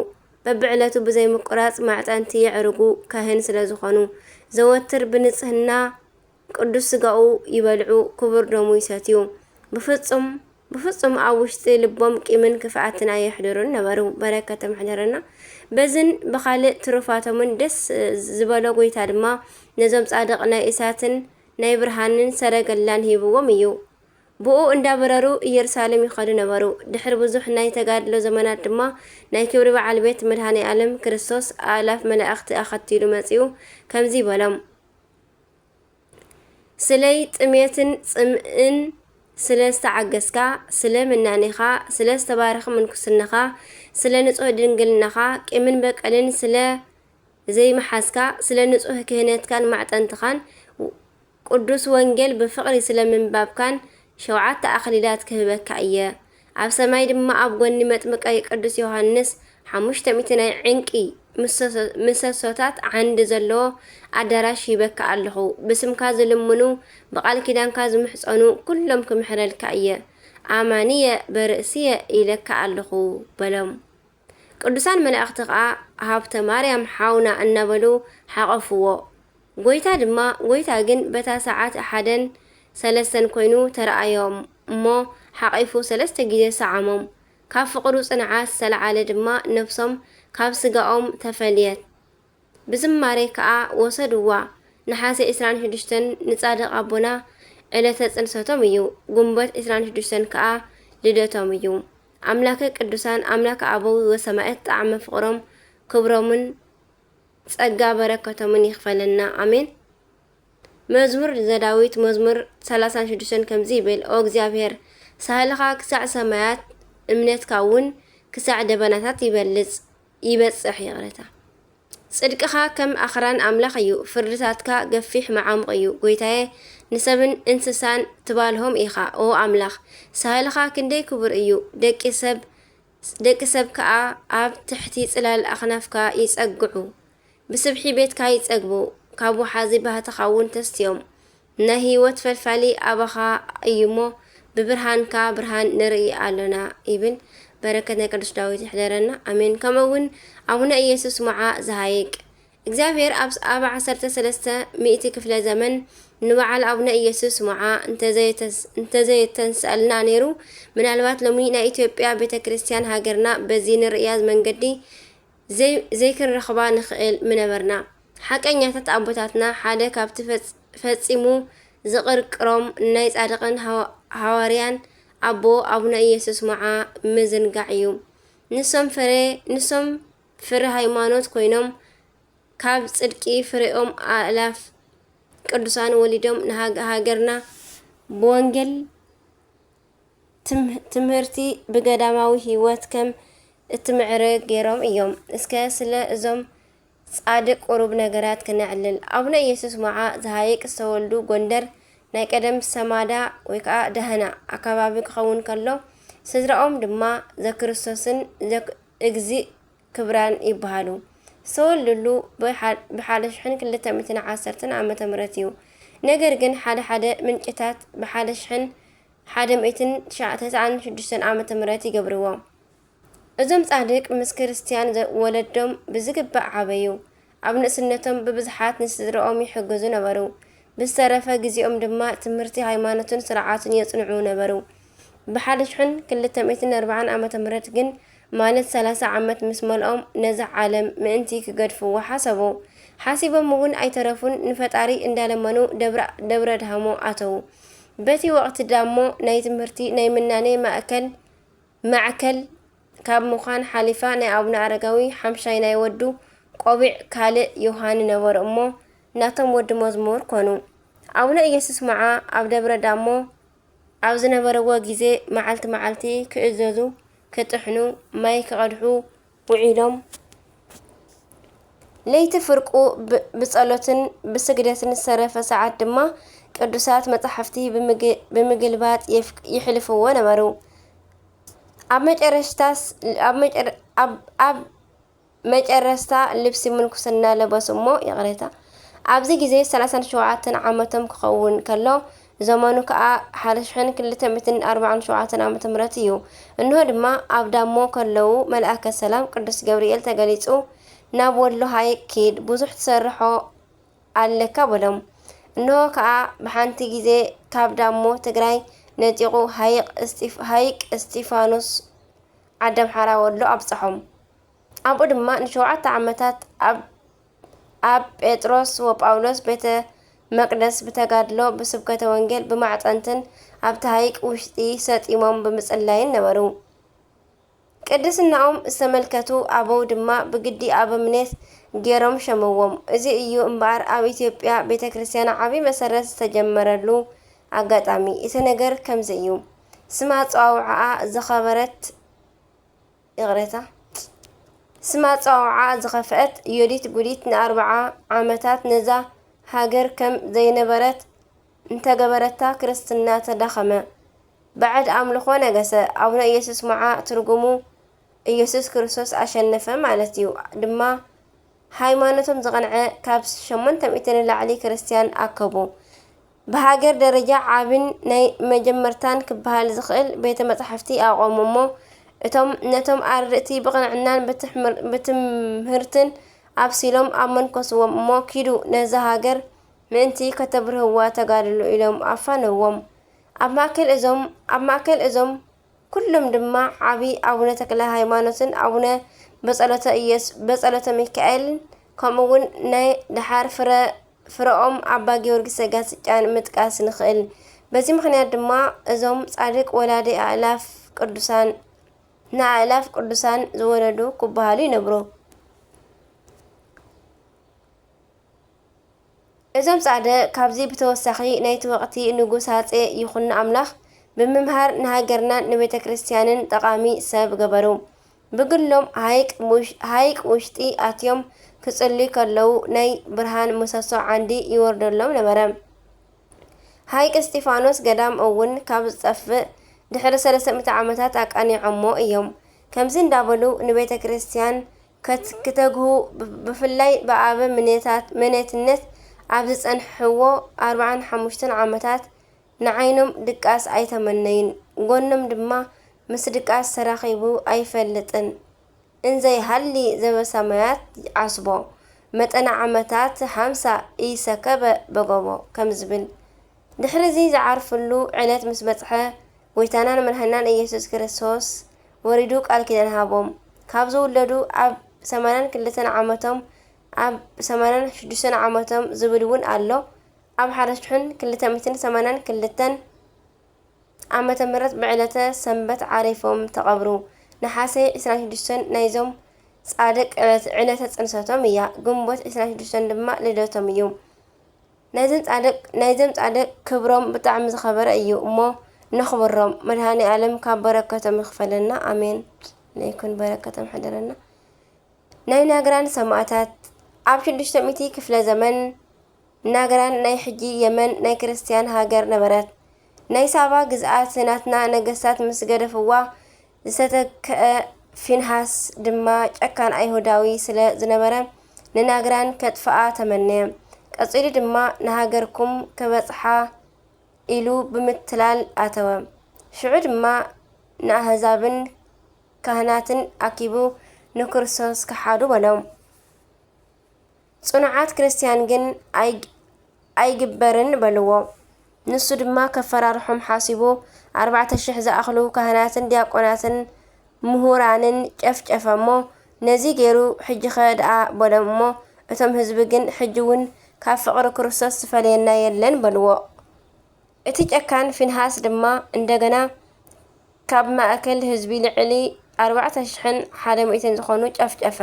በብዕለቱ ብዘይምቁራጽ ማዕጠንቲ የዕርጉ፣ ካህን ስለ ዝኾኑ። ዘወትር ብንጽህና ቅዱስ ስጋኡ ይበልዑ፣ ክቡር ደሙ ይሰትዩ። ብፍጹም፣ ብፍጹም ኣብ ውሽጢ ልቦም ቂምን ክፍኣትን ኣየሕድሩን ነበሩ። በረከቶም ይሕደረና። በዝን ብኻልእ ትሩፋቶምን ደስ ዝበሎ ጎይታ ድማ ነዞም ጻድቕ ናይ እሳትን ናይ ብርሃንን ሰረገላን ሂብዎም እዩ። ብኡ እንዳበረሩ ኢየሩሳሌም ይኸዱ ነበሩ። ድሕሪ ብዙሕ ናይ ተጋድሎ ዘመናት ድማ ናይ ክብሪ በዓል ቤት መድኃኔ ዓለም ክርስቶስ ኣእላፍ መላእኽቲ ኣኸቲሉ መጺኡ ከምዚ በሎም። ስለይ ጥሜትን ጽምእን ስለ ዝተዓገስካ፣ ስለ ምናኔኻ፣ ስለ ዝተባረኸ ምንኩስናኻ፣ ስለ ንጹህ ድንግልናኻ፣ ቂምን በቀልን ስለ ዘይመሓዝካ፣ ስለ ንጹህ ክህነትካን ማዕጠንትኻን፣ ቅዱስ ወንጌል ብፍቕሪ ስለ ምንባብካን ሸውዓተ ኣኽሊላት ክህበካ እየ። ኣብ ሰማይ ድማ ኣብ ጎኒ መጥምቀ ቅዱስ ዮሃንስ ሓሙሽተ ሚእቲ ናይ ዕንቂ ምሰሶ-፣ ምሰሶታት ዓንዲ ዘለዎ ኣዳራሽ ሂበካ ኣለኹ። ብስምካ ዝልምኑ፣ ብቓል ኪዳንካ ዝምሕጸኑ ኩሎም ክምሕረልካ እየ። ኣማንየ በርእስየ ኢለካ ኣለኹ በሎም። ቅዱሳን መላእኽቲ ኸኣ ሃብተ ማርያም ሓውና እናበሉ ሓቐፍዎ። ጎይታ ድማ፣ ጎይታ ግን በታ ሰዓት ሓደን ሰለስተን ኮይኑ ተረኣዮም እሞ ሓቒፉ ሰለስተ ግዜ ሰዓሞም። ካብ ፍቕሩ ጽንዓት ዝተለዓለ ድማ ነፍሶም ካብ ስጋኦም ተፈልየት። ብዝማሬ ከኣ ወሰድዋ። ነሓሰ ዕስራን ሽዱሽተን ንጻድቕ ኣቦና ዕለተ ጽንሰቶም እዩ። ጉንበት ዕስራን ሽዱሽተን ከኣ ልደቶም እዩ። ኣምላከ ቅዱሳን ኣምላከ ኣበው ወሰማዕት ጣዕመ ፍቕሮም ክብሮምን ጸጋ በረከቶምን ይኽፈለና። ኣሜን። መዝሙር ዘዳዊት መዝሙር ሰላሳን ሽዱሽተን ከምዚ ይብል፣ ኦ እግዚኣብሔር፣ ሳህልኻ ክሳዕ ሰማያት፣ እምነትካ እውን ክሳዕ ደበናታት ይበልጽ፣ ይበጽሕ፣ ይቕረታ። ጽድቅኻ ከም ኣኽራን ኣምላኽ እዩ፣ ፍርድታትካ ገፊሕ መዓሙቕ እዩ። ጎይታየ፣ ንሰብን እንስሳን ትባልሆም ኢኻ። ኦ ኣምላኽ፣ ሳህልኻ ክንደይ ክቡር እዩ! ደቂ ሰብ፣ ደቂ ሰብ ከኣ ኣብ ትሕቲ ጽላል ኣኽናፍካ ይጸግዑ። ብስብሒ ቤትካ ይጸግቡ፣ ካብ ወሓዚ ባህትኻ እውን ተስትዮም። ናይ ህይወት ፈልፋሊ ኣባኻ እዩ እሞ፣ ብብርሃንካ ብርሃን ንርኢ ኣሎና ይብል። በረከት ናይ ቅዱስ ዳዊት ይሕደረና፣ ኣሜን። ከምኡ እውን ኣቡነ ኢየሱስ ሞዓ ዝሃይቅ። እግዚኣብሔር ኣብ፣ ኣብ ዓሰርተ ሰለስተ ሚእቲ ክፍለ ዘመን ንበዓል ኣቡነ ኢየሱስ ሞዓ እንተዘየተስ-፣ እንተዘየተንስኣልና ነይሩ፣ ምናልባት ሎሚ ናይ ኢትዮጵያ ቤተ ክርስቲያን ሃገርና በዚ ንርእያ መንገዲ ዘይ-፣ ዘይክንረኽባ ንኽእል ምነበርና። ሓቀኛታት ኣቦታትና ሓደ ካብቲ ፈጽ-፣ ፈጺሙ ዝቕርቅሮም ናይ ጻድቕን ሃዋ-፣ ሃዋርያን ኣቦ ኣቡነ ኢየሱስ ሞዓ ምዝንጋዕ እዩ። ንሶም ፍረ፣ ንሶም ፍረ ሃይማኖት ኮይኖም ካብ ጽድቂ ፍሬኦም ኣእላፍ ቅዱሳን ወሊዶም ንሃገ-፣ ሃገርና ብወንጌል ትም-፣ ትምህርቲ ብገዳማዊ ህይወት ከም እትምዕርግ ገይሮም እዮም። እስከ ስለ እዞም ጻድቅ ቁሩብ ነገራት ክነዕልል። ኣቡነ ኢየሱስ ሞዓ ዝሃይቅ ዝተወልዱ ጎንደር ናይ ቀደም ሰማዳ ወይ ከዓ ዳህና ኣካባቢ ክኸውን ከሎ፣ ስድራኦም ድማ ዘክርስቶስን ዘክ-፣ እግዚእ ክብራን ይበሃሉ። ዝተወልድሉ ብሓ-፣ ብሓደ ሽሕን ክልተ ሚእትን ዓሰርተን ዓመተ ምህረት እዩ። ነገር ግን ሓደ ሓደ ምንጭታት ብሓደ ሽሕን ሓደ ሚእትን ተስዓን ሽዱሽተን ዓመተ ምህረት ይገብርዎ። እዞም ጻድቅ ምስ ክርስትያን ዘ-፣ ወለዶም ብዝግባእ ዓበዩ። ኣብ ንእስነቶም ብብዝሓት ንስድራኦም ይሕግዙ ነበሩ። ብዝተረፈ ግዜኦም ድማ ትምህርቲ ሃይማኖትን ስርዓትን የጽንዑ ነበሩ። ብሓደ ሽሕን ክልተ ሚእትን ኣርባዓን ዓመተ ምህረት ግን፣ ማለት ሰላሳ ዓመት ምስ መልኦም፣ ነዛ ዓለም ምእንቲ ክገድፍዋ ሓሰቡ። ሓሲቦም እውን ኣይተረፉን፣ ንፈጣሪ እንዳለመኑ ደብረ፣ ደብረ ዳሞ ኣተዉ። በቲ ወቕቲ ዳሞ ናይ ትምህርቲ፣ ናይ ምናኔ ማእከል፣ ማዕከል ካብ ምዃን ሓሊፋ፣ ናይ ኣቡነ ኣረጋዊ ሓምሻይ ናይ ወዱ ቆቢዕ ካልእ ዮሃኒ ነበሩ እሞ፣ ናቶም ወዲ መዝሙር ኮኑ። ኣቡነ ኢየሱስ ሞዓ ኣብ ደብረ ዳሞ ኣብ ዝነበርዎ ግዜ፣ መዓልቲ መዓልቲ ክእዘዙ፣ ክጥሕኑ፣ ማይ ክቐድሑ ውዒሎም፣ ለይቲ ፍርቁ ብ-፣ ብጸሎትን ብስግደትን ዝተረፈ ሰዓት ድማ ቅዱሳት መጻሕፍቲ ብምግ-፣ ብምግልባጥ የፍ-፣ የሕልፍዎ ነበሩ። ኣብ መጨረሽታስ፣ ኣብ መጨረ-፣ ኣብ፣ ኣብ መጨረስታ ልብሲ ምንኩስና ለበሱ እሞ፣ ይቕሬታ፣ ኣብዚ ግዜ ሰላሳን ሸውዓተን ዓመቶም ክኸውን ከሎ፣ ዘመኑ ከኣ ሓደ ሽሕን ክልተ ሚእትን ኣርባዓን ሸውዓተን ዓመተ ምህረት እዩ። እንሆ ድማ ኣብ ዳሞ ከለዉ መልኣከ ሰላም ቅዱስ ገብርኤል ተገሊጹ፣ ናብ ወሎ ሃይቅ ኪድ፣ ብዙሕ ትሰርሖ ኣለካ በሎም። እንሆ ከኣ ብሓንቲ ግዜ ካብ ዳሞ ትግራይ ነጢቑ ሃይቅ እስጢፍ-፣ ሃይቅ እስጢፋኖስ ዓዲ ኣምሓራ ወሎ ኣብጽሖም። ኣብኡ ድማ ንሸውዓተ ዓመታት ኣብ፣ ኣብ ጴጥሮስ ወጳውሎስ ቤተ መቅደስ ብተጋድሎ፣ ብስብከተ ወንጌል፣ ብማዕጠንትን ኣብቲ ሃይቅ ውሽጢ ሰጢሞም ብምጽላይን ነበሩ። ቅድስናኦም ዝተመልከቱ ኣበው ድማ ብግዲ ኣበምኔት ገይሮም ሸምዎም። እዚ እዩ እምበኣር ኣብ ኢትዮጵያ ቤተ ክርስቲያን ዓቢ መሰረት ዝተጀመረሉ ኣጋጣሚ። እቲ ነገር ከምዚ እዩ። ስም ኣጸዋውዓኣ ዝኸበረት፣ ይቕሬታ፣ ስም ኣጸዋውዓኣ ዝኸፍአት ዮዲት ጉዲት ንኣርብዓ ዓመታት ነዛ ሃገር ከም ዘይነበረት እንተገበረታ፣ ክርስትና ተዳኸመ። ባዕድ ኣምልኾ ነገሰ። ኣቡነ ኢየሱስ ሞዓ ትርጉሙ ኢየሱስ ክርስቶስ ኣሸነፈ ማለት እዩ። ድማ ሃይማኖቶም ዝቐንዐ ካብ ሸሞንተ ሚእቲ ንላዕሊ ክርስትያን ኣከቡ። ብሃገር ደረጃ ዓብን ናይ መጀመርታን ክበሃል ዝኽእል ቤተ መጻሕፍቲ ኣቖሙ እሞ፣ እቶም ነቶም ኣርድእቲ ብቕንዕናን ብትሕምር-፣ ብትምህርትን ኣብሲሎም ኣመንኮስዎም እሞ፣ ኪዱ ነዛ ሃገር ምእንቲ ከተብርህዋ ተጋድሉ ኢሎም ኣፋነዎም። ኣብ ማእከል እዞም፣ ኣብ ማእከል እዞም ኩሎም ድማ ዓቢ ኣቡነ ተክለ ሃይማኖትን ኣቡነ በጸሎተ ኢየሱ-፣ በጸሎተ ሚካኤልን ከምኡ እውን ናይ ደሓር ፍረ-፣ ፍረኦም ኣባ ጊዮርጊስ ዘጋስጫን ምጥቃስ ንኽእል። በዚ ምኽንያት ድማ እዞም ጻድቅ ወላዲ ኣእላፍ ቅዱሳን፣ ንኣእላፍ ቅዱሳን ዝወለዱ ክበሃሉ ይነብሩ። እዞም ጻድቅ ካብዚ ብተወሳኺ ናይቲ ወቕቲ ንጉስ ኣጼ ይኹኖ ኣምላኽ ብምምሃር ንሃገርናን ንቤተ ክርስቲያንን ጠቓሚ ሰብ ገበሩ። ብግሎም ሃይቅ ውሽ-፣ ሃይቅ ውሽጢ ኣትዮም ክጽልዩ ከለዉ ናይ ብርሃን ምሰሶ ዓንዲ ይወርደሎም ነበረ። ሃይቅ እስጢፋኖስ ገዳም እውን ካብ ዝጠፍእ ድሕሪ ሰለስተ ሚእቲ ዓመታት ኣቃኒዖሞ እዮም። ከምዚ እንዳበሉ ንቤተ ክርስቲያን ከት-፣ ክተግሁ ብ-፣ ብፍላይ ብኣበ ምኔታት-፣ ምኔትነት ኣብ ዝጸንሕዎ ኣርባዓን ሓሙሽተን ዓመታት ንዓይኖም ድቃስ ኣይተመነይን። ጎኖም ድማ ምስ ድቃስ ተራኺቡ ኣይፈልጥን። እንዘይሃሊ ዘበሰማያት ዓስቦ፣ መጠነ ዓመታት ሓምሳ ኢሰከበ በጎቦ ከም ዝብል። ድሕሪ እዚ ዝዓርፍሉ ዕለት ምስ በጽሐ፣ ጎይታናን መድሓኒናን ኢየሱስ ክርስቶስ ወሪዱ ቃል ኪዳን ሃቦም። ካብ ዝውለዱ ኣብ ሰማንያን ክልተን ዓመቶም፣ ኣብ ሰማንያን ሽዱሽተን ዓመቶም ዝብል እውን ኣሎ። ኣብ ሓደ ሽሕን ክልተ ሚእትን ሰማንያን ክልተን ዓመተ ምህረት ብዕለተ ሰንበት ዓሪፎም ተቐብሩ። ነሓሰ ዕስራን ሽዱሽተን ናይዞም ጻድቅ ዕለት-፣ ዕለተ ጽንሰቶም እያ። ግንቦት ዕስራን ሽዱሽተን ድማ ልደቶም እዩ። ናይዘም ጻድቅ፣ ናይዘም ጻድቅ ክብሮም ብጣዕሚ ዝኸበረ እዩ እሞ ነኽብሮም። መድሃኔ ኣለም ካብ በረከቶም ይኽፈለና። ኣሜን። ነይኩን በረከቶም ሕደረና። ናይ ናግራን ሰማእታት። ኣብ ሽዱሽተ ሚእቲ ክፍለ ዘመን ናግራን ናይ ሕጂ የመን ናይ ክርስትያን ሃገር ነበረት። ናይ ሳባ ግዝኣት ናትና ነገስታት ምስ ገደፍዋ፣ ዝተተክአ ፊንሃስ ድማ ጨካን ኣይሁዳዊ ስለ ዝነበረ ንናግራን ከጥፍኣ ተመነየ። ቀጺሉ ድማ ንሃገርኩም ከበጽሓ ኢሉ ብምትላል ኣተወ። ሽዑ ድማ ንኣህዛብን ካህናትን ኣኪቡ ንክርስቶስ ክሓዱ በሎም። ጽኑዓት ክርስትያን ግን ኣይ-፣ ኣይግበርን በልዎ። ንሱ ድማ ከፈራርሖም ሓሲቡ ኣርባዕተ ሽሕ ዝኣኽሉ ካህናትን ዲያቆናትን ምሁራንን ጨፍጨፈ እሞ፣ ነዚ ገይሩ ሕጂኸ ደኣ በሎም እሞ፣ እቶም ህዝቢ ግን ሕጂ እውን ካብ ፍቕሪ ክርስቶስ ዝፈለየና የለን በልዎ። እቲ ጨካን ፊንሃስ ድማ እንደገና ካብ ማእከል ህዝቢ ልዕሊ ኣርባዕተ ሽሕን ሓደ ሚእትን ዝኾኑ ጨፍጨፈ።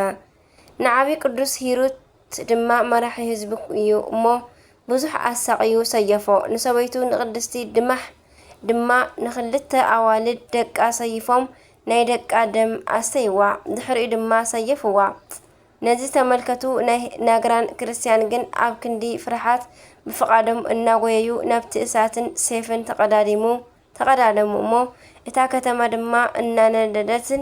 ንዓቢ ቅዱስ ሂሩት ድማ መራሒ ህዝቢ እዩ እሞ ብዙሕ ኣሳቕዩ ሰየፎ። ንሰበይቱ ንቅድስቲ ድማሕ ድማ ንኽልተ ኣዋልድ ደቃ ሰይፎም ናይ ደቃ ደም ኣስተይዋ። ድሕሪኡ ድማ ሰየፍዋ። ነዚ ዝተመልከቱ ናይ ናግራን ክርስትያን ግን ኣብ ክንዲ ፍርሓት ብፍቓዶም እናጎየዩ ናብቲ እሳትን ሴፍን ተቐዳዲሙ፣ ተቐዳደሙ እሞ እታ ከተማ ድማ እናነደደትን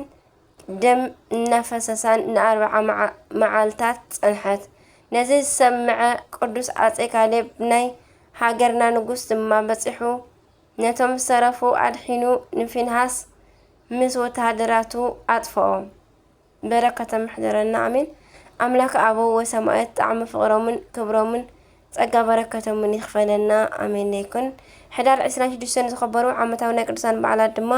ደም እናፈሰሳን ንኣርብዓ መዓ-፣ መዓልታት ጸንሐት። ነዚ ዝሰምዐ ቅዱስ ኣጼ ካሌብ ናይ ሃገርና ንጉስ ድማ በጺሑ ነቶም ዝተረፉ ኣድሒኑ ንፊንሃስ ምስ ወተሃደራቱ ኣጥፍኦ። በረከቶም ይሕደረና፣ ኣሜን። ኣምላክ ኣበው ወሰማእት ጣዕሚ ፍቅሮምን ክብሮምን ጸጋ በረከቶምን ይክፈለና፣ ኣሜን። ይኩን። ሕዳር ዕስራን ሽዱሽተን ዝኽበሩ ዓመታዊ ናይ ቅዱሳን በዓላት ድማ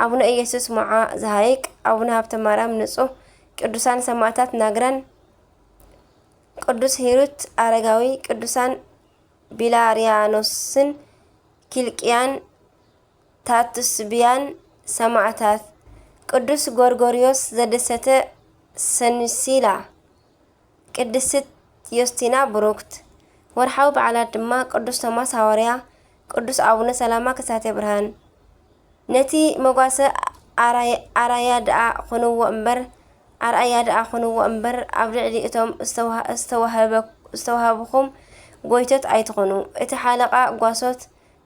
ኣቡነ ኢየሱስ ሞዓ ዘሃይቅ፣ ኣቡነ ሃብተ ማርያም ንጹህ፣ ቅዱሳን ሰማእታት ናግራን፣ ቅዱስ ሂሩት ኣረጋዊ፣ ቅዱሳን ቢላርያኖስን ኪልቅያን ታቱስብያን ሰማእታት፣ ቅዱስ ጎርጎርዮስ ዘደሰተ ሰንሲላ፣ ቅድስት ዮስቲና ብሩክት። ወርሓዊ በዓላት ድማ ቅዱስ ቶማስ ሃዋርያ፣ ቅዱስ ኣቡነ ሰላማ ከሳቴ ብርሃን። ነቲ መጓሰ ኣራይ-፣ ኣራያ ደኣ ኹንዎ እምበር፣ ኣርኣያ ደኣ ኹንዎ እምበር፣ ኣብ ልዕሊ እቶም ዝተዋህ-፣ ዝተዋህበ-፣ ዝተዋህብኹም ጎይቶት ኣይትኹኑ። እቲ ሓለቓ ጓሶት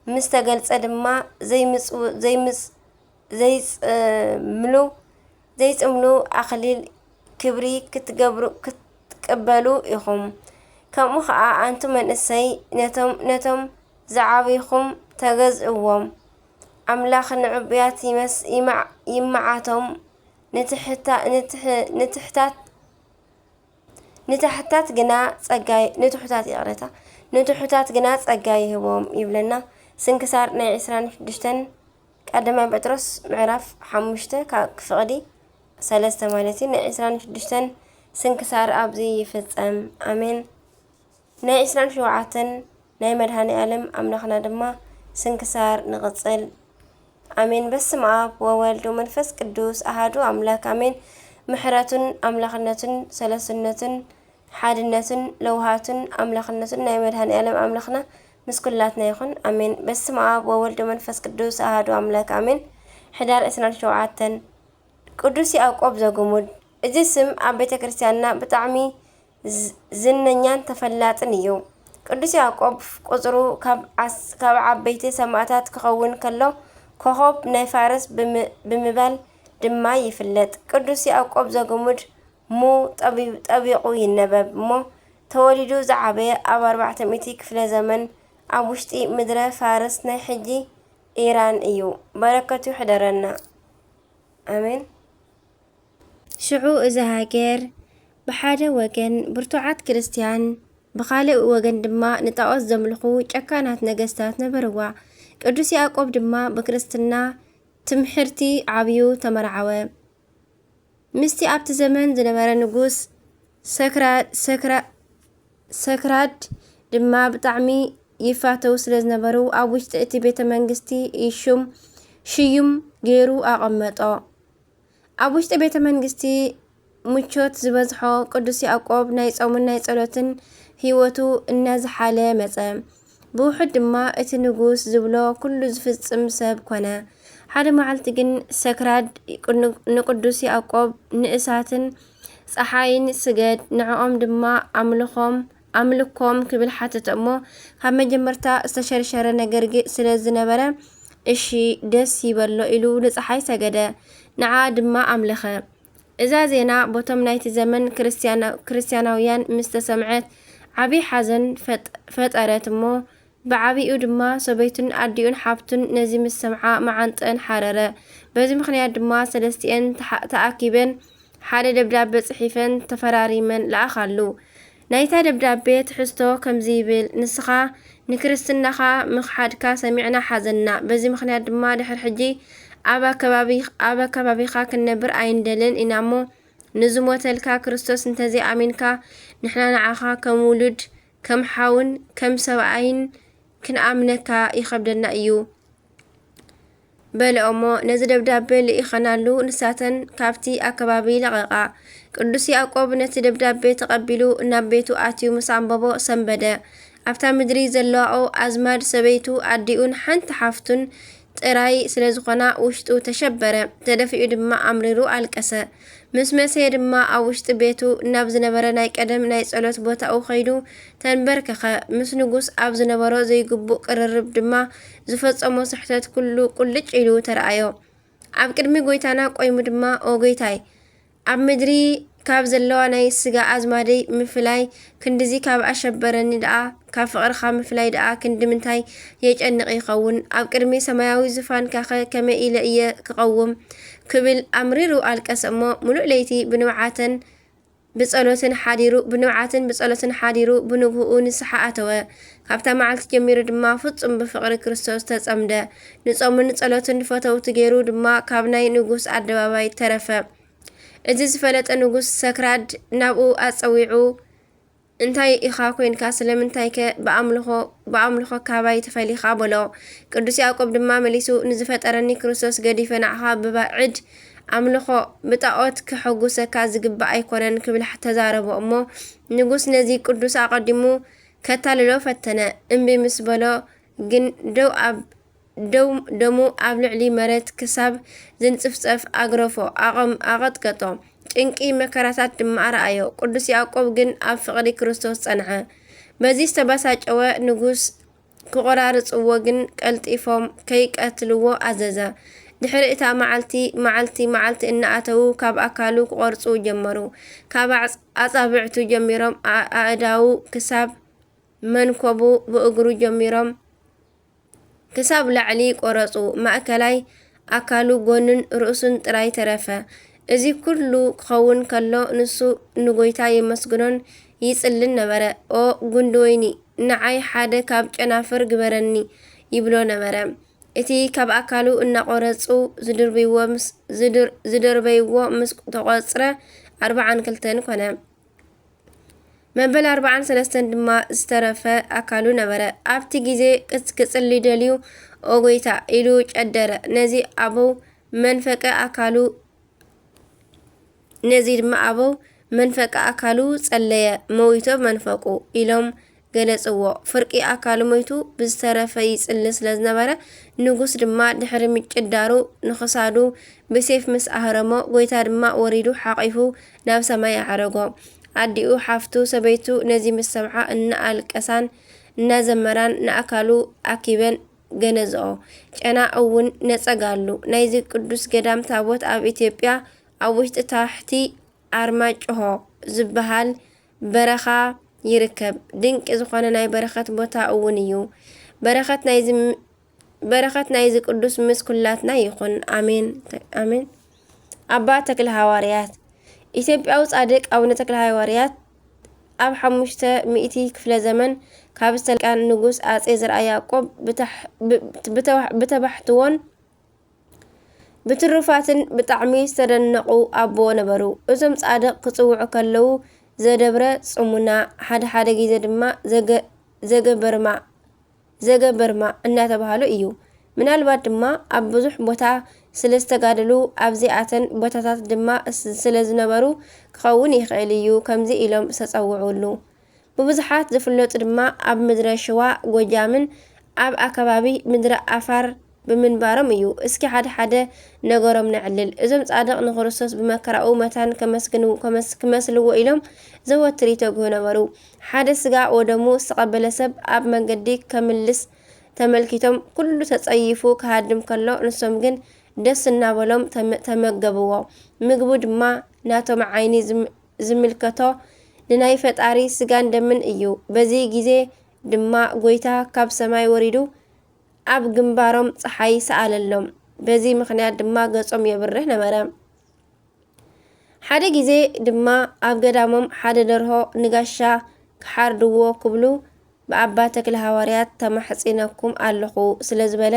ምስ ተገልጸ ድማ ዘይምጽው-፣ ዘይምጽ-፣ ዘይጽምሉ፣ ዘይጽምሉ ኣኽሊል ክብሪ ክትገብሩ፣ ክትቅበሉ ኢኹም። ከምኡ ኸኣ ኣንቱም መንእሰይ ነቶም፣ ነቶም ዝዓበይኹም ተገዝእዎም። ኣምላኽ ንዕቡያት ይመስ-፣ ይመዓ-፣ ይመዓቶም፣ ንትሕታ-፣ ንትሕ-፣ ንትሕታት፣ ንትሕታት ግና ጸጋ ይ-፣ ንትሑታት፣ ይቕሬታ፣ ንትሑታት ግና ጸጋ ይህቦም ይብለና። ስንክሳር ናይ ዕስራን ሽዱሽተን ቀዳማይ ጴጥሮስ ምዕራፍ ሓሙሽተ ካብ ክፍቕዲ ሰለስተ ማለት እዩ። ናይ ዕስራን ሽዱሽተን ስንክሳር ኣብዚ ይፍጸም። ኣሜን። ናይ ዕስራን ሸውዓተን ናይ መድኃኔ ዓለም ኣምላኽና ድማ ስንክሳር ንቕጽል። ኣሜን። በስመ ኣብ ወወልድ ወመንፈስ ቅዱስ ኣሃዱ ኣምላክ ኣሜን። ምሕረቱን ኣምላኽነቱን ሰለስነቱን ሓድነቱን ለውሃቱን ኣምላኽነቱን ናይ መድኃኔ ዓለም ኣምላኽና ምስ ኩላትና ይኹን። ኣሜን። በስመ ኣብ ወወልድ ወመንፈስ ቅዱስ ኣሃዱ ኣምላክ ኣሜን። ሕዳር ዕስራን ሸውዓተን ቅዱስ ያዕቆብ ዘጉሙድ። እዚ ስም ኣብ ቤተ ክርስቲያንና ብጣዕሚ ዝ-፣ ዝነኛን ተፈላጥን እዩ። ቅዱስ ያዕቆብ ቁጽሩ ካብ ዓስ-፣ ካብ ዓበይቲ ሰማእታት ክኸውን ከሎ፣ ኮኾብ ናይ ፋርስ ብም-፣ ብምባል ድማ ይፍለጥ። ቅዱስ ያዕቆብ ዘጉሙድ ሙ ጠቢ-፣ ጠቢቑ ይነበብ እሞ፣ ተወሊዱ ዝዓበየ ኣብ ኣርባዕተ ሚእቲ ክፍለ ዘመን ኣብ ውሽጢ ምድረ ፋርስ ናይ ሕጂ ኢራን እዩ። በረከቱ ይሕደረና። ኣሜን። ሽዑ እዛ ሃገር ብሓደ ወገን ብርቱዓት ክርስትያን፣ ብኻልእ ወገን ድማ ንጣኦት ዘምልኹ ጨካናት ነገስታት ነበርዋ። ቅዱስ ያዕቆብ ድማ ብክርስትና ትምሕርቲ ዓብዩ ተመርዓወ። ምስቲ ኣብቲ ዘመን ዝነበረ ንጉስ ሰክራ-፣ ሰክራ-፣ ሰክራድ ድማ ብጣዕሚ ይፋተው ስለ ዝነበሩ፣ ኣብ ውሽጢ እቲ ቤተ መንግስቲ ይሹም-፣ ሽዩም ገይሩ ኣቐመጦ። ኣብ ውሽጢ ቤተ መንግስቲ ምቾት ዝበዝሖ ቅዱስ ያዕቆብ ናይ ጾምን ናይ ጸሎትን ህይወቱ እናዝሓለ መጸ። ብውሑድ ድማ እቲ ንጉስ ዝብሎ ኩሉ ዝፍጽም ሰብ ኮነ። ሓደ መዓልቲ ግን ሰክራድ ቅኑ-፣ ንቅዱስ ያዕቆብ ንእሳትን ጸሓይን ስገድ፣ ንዕኦም ድማ ኣምልኾም፣ ኣምልኮም ክብል ሓተተ እሞ፣ ካብ መጀመርታ ዝተሸርሸረ ነገር ግ-፣ ስለ ዝነበረ፣ እሺ ደስ ይበሎ ኢሉ ንጸሓይ ሰገደ፣ ንዓ ድማ ኣምለኸ። እዛ ዜና ቦቶም ናይቲ ዘመን ክርስትያና-፣ ክርስትያናውያን ምስ ተሰምዐት ዓቢ ሓዘን ፈጥ-፣ ፈጠረት እሞ፣ ብዓቢኡ ድማ ሰበይቱን ኣዲኡን ሓብቱን ነዚ ምስ ሰምዓ መዓንጠን ሓረረ። በዚ ምኽንያት ድማ ሰለስቲኤን ተሓ-፣ ተኣኪበን ሓደ ደብዳቤ ጽሒፈን ተፈራሪመን ለኣኻሉ። ናይታ ደብዳቤ ትሕዝቶ ከምዚ ይብል፣ ንስኻ ንክርስትናኻ ምኽሓድካ ሰሚዕና ሓዘንና። በዚ ምኽንያት ድማ ድሕሪ ሕጂ ኣብ ኣከባቢ-፣ ኣብ ኣከባቢኻ ክንነብር ኣይንደልን ኢና እሞ፣ ንዝሞተልካ ክርስቶስ እንተዘይኣሚንካ፣ ንሕና ንዓኻ ከም ውሉድ፣ ከም ሓውን ከም ሰብኣይን ክንኣምነካ ይኸብደና እዩ። በልኦሞ፣ ነዚ ደብዳቤ ልኢኸናሉ፣ ንሳተን ካብቲ ኣከባቢ ለቐቓ። ቅዱስ ያዕቆብ ነቲ ደብዳቤ ተቐቢሉ ናብ ቤቱ ኣትዩ ምስ ኣንበቦ ሰንበደ። ኣብታ ምድሪ ዘለዋኦ ኣዝማድ፣ ሰበይቱ፣ ኣዲኡን ሓንቲ ሓፍቱን ጥራይ ስለ ዝኾና ውሽጡ ተሸበረ፣ ተደፊኡ ድማ ኣምሪሩ ኣለቀሰ። ምስ መሰየ ድማ ኣብ ውሽጢ ቤቱ ናብ ዝነበረ ናይ ቀደም ናይ ጸሎት ቦታኡ ኸይዱ ተንበርከኸ። ምስ ንጉስ ኣብ ዝነበሮ ዘይግቡእ ቅርርብ ድማ ዝፈጸሞ ስሕተት ኩሉ ቁልጭ ኢሉ ተረኣዮ። ኣብ ቅድሚ ጐይታና ቆይሙ ድማ፣ ኦ ጐይታይ፣ ኣብ ምድሪ ካብ ዘለዋ ናይ ስጋ ኣዝማደይ ምፍላይ ክንድዚ ካብ ኣሸበረኒ ደኣ፣ ካብ ፍቕርኻ ምፍላይ ደኣ ክንዲ ምንታይ የጨንቕ ይኸውን? ኣብ ቅድሚ ሰማያዊ ዙፋንካኸ ከመይ ኢለ እየ ክቐውም? ክብል ኣምሪሩ ኣልቀሰ እሞ፣ ምሉእ ለይቲ ብንብዓተን ብጸሎትን ሓዲሩ፣ ብንብዓትን ብጸሎትን ሓዲሩ፣ ብንግህኡ ንስሓ ኣተወ። ካብታ መዓልቲ ጀሚሩ ድማ ፍጹም ብፍቕሪ ክርስቶስ ተጸምደ። ንጾምን ንጸሎትን ፈተውቲ ገይሩ ድማ ካብ ናይ ንጉስ ኣደባባይ ተረፈ። እዚ ዝፈለጠ ንጉስ ሰክራድ ናብኡ ኣጸዊዑ፣ "እንታይ ኢኻ ኮይንካ? ስለምንታይከ ብኣምልኾ፣ ብኣምልኾ ካባይ ተፈሊኻ?" በሎ። ቅዱስ ያዕቆብ ድማ መሊሱ፣ "ንዝፈጠረኒ ክርስቶስ ገዲፈ ንዓኻ ብባዕድ ኣምልኾ፣ ብጣኦት ከሐጉሰካ ዝግባእ ኣይኮነን" ክብል ተዛረቦ። እሞ ንጉስ ነዚ ቅዱስ ኣቐዲሙ ከታልሎ ፈተነ። እምቢ ምስ በሎ ግን ደው ኣብ ደው-፣ ደሙ ኣብ ልዕሊ መሬት ክሳብ ዝንጽፍጸፍ ኣግረፎ፣ ኣቐም-፣ ኣቐጥቀጦ። ጭንቂ መከራታት ድማ ረኣዮ። ቅዱስ ያዕቆብ ግን ኣብ ፍቕሪ ክርስቶስ ጸንዐ። በዚ ዝተበሳጨወ ንጉስ ክቖራርጽዎ ግን ቀልጢፎም ከይቀትልዎ ኣዘዘ። ድሕሪ እታ መዓልቲ፣ መዓልቲ፣ መዓልቲ እናኣተዉ ካብ ኣካሉ ክቖርጹ ጀመሩ። ካብ ኣጽ-፣ ኣጻብዕቱ ጀሚሮም ኣ-፣ ኣእዳዉ ክሳብ መንኮቡ ብእግሩ ጀሚሮም ክሳብ ላዕሊ ቆረጹ። ማእከላይ ኣካሉ ጎኑን ርእሱን ጥራይ ተረፈ። እዚ ኩሉ ክኸውን ከሎ ንሱ ንጎይታ የመስግኖን ይጽልን ነበረ። "ኦ ጉንዲ ወይኒ፣ ንዓይ ሓደ ካብ ጨናፍር ግበረኒ" ይብሎ ነበረ። እቲ ካብ ኣካሉ እናቆረጹ ዝድርብይዎ ምስ-፣ ዝድር-፣ ዝደርበይዎ ምስ ተቆጽረ ኣርብዓን ክልተን ኮነ። መበል ኣርብዓን ሰለስተን ድማ ዝተረፈ ኣካሉ ነበረ። ኣብቲ ግዜ ቅጽ-፣ ክጽሊ ደልዩ፣ "ኦ ጎይታ" ኢሉ ጨደረ። ነዚ ኣበው መንፈቀ ኣካሉ፣ ነዚ ድማ ኣበው መንፈቀ ኣካሉ ጸለየ፣ "መዊቶ መንፈቁ" ኢሎም ገለጽዎ። ፍርቂ ኣካሉ ሞይቱ ብዝተረፈ ይጽሊ ስለ ዝነበረ፣ ንጉስ ድማ ድሕሪ ምጭዳሩ ንኽሳዱ ብሴፍ ምስ ኣህረሞ፣ ጎይታ ድማ ወሪዱ ሓቒፉ ናብ ሰማይ ኣዕረጎ። ኣዲኡ፣ ሓፍቱ፣ ሰበይቱ ነዚ ምስ ሰምዓ እናኣልቀሳን እናዘመራን ንኣካሉ ኣኪበን ገነዝኦ። ጨና እውን ነጸጋሉ። ናይዚ ቅዱስ ገዳም ታቦት ኣብ ኢትዮጵያ ኣብ ውሽጢ ታሕቲ ኣርማጭሆ ዝበሃል በረኻ ይርከብ። ድንቂ ዝኾነ ናይ በረኸት ቦታ እውን እዩ። በረኸት ናይዚ ም-፣ በረኸት ናይዚ ቅዱስ ምስ ኩላትና ይኹን። ኣሜን። ኣሜን። ኣባ ተክለ ሃዋርያት። ኢትዮጵያዊ ጻድቅ ኣቡነ ተክለ ሃዋርያት ኣብ ሓሙሽተ ሚእቲ ክፍለ ዘመን ካብ ዝተልቃን ንጉስ ኣጼ ዘርኣ ያዕቆብ ብታሕ-፣ ብ-፣ ብተዋ-፣ ብተባሕትዎን ብትሩፋትን ብጣዕሚ ዝተደነቑ ኣቦ ነበሩ። እዞም ጻድቕ ክጽውዑ ከለዉ ዘደብረ ጽሙና፣ ሓደ ሓደ ግዜ ድማ ዘገ-፣ ዘገበርማ፣ ዘገበርማ እናተባህሉ እዩ። ምናልባት ድማ ኣብ ብዙሕ ቦታ ስለ ዝተጋደሉ ኣብዚኣተን ቦታታት ድማ ስ-፣ ስለ ዝነበሩ ክኸውን ይኽእል እዩ ከምዚ ኢሎም ዝተጸውዑሉ። ብብዙሓት ዝፍለጡ ድማ ኣብ ምድረ ሽዋ፣ ጎጃምን ኣብ ኣከባቢ ምድረ ኣፋር ብምንባሮም እዩ። እስኪ ሓደ ሓደ ነገሮም ነዕልል። እዞም ጻድቕ ንክርስቶስ ብመከራኡ መታን ከመስግንው-፣ ከመስ-፣ ክመስልዎ ኢሎም ዘወትር ይተግሁ ነበሩ። ሓደ ስጋ ወደሙ ዝተቐበለ ሰብ ኣብ መንገዲ ከምልስ ተመልኪቶም ኩሉ ተጸይፉ ክሃድም ከሎ ንሶም ግን ደስ እናበሎም ተመ-፣ ተመገብዎ። ምግቡ ድማ ናቶም ዓይኒ ዝም-፣ ዝምልከቶ ንናይ ፈጣሪ ስጋን ደምን እዩ። በዚ ግዜ ድማ ጎይታ ካብ ሰማይ ወሪዱ ኣብ ግንባሮም ጸሓይ ሰኣለሎም። በዚ ምኽንያት ድማ ገጾም የብርህ ነበረ። ሓደ ግዜ ድማ ኣብ ገዳሞም ሓደ ደርሆ ንጋሻ ክሓርድዎ ክብሉ ብኣባ ተክለ ሃዋርያት ተማሕጺነኩም ኣለኹ ስለ ዝበለ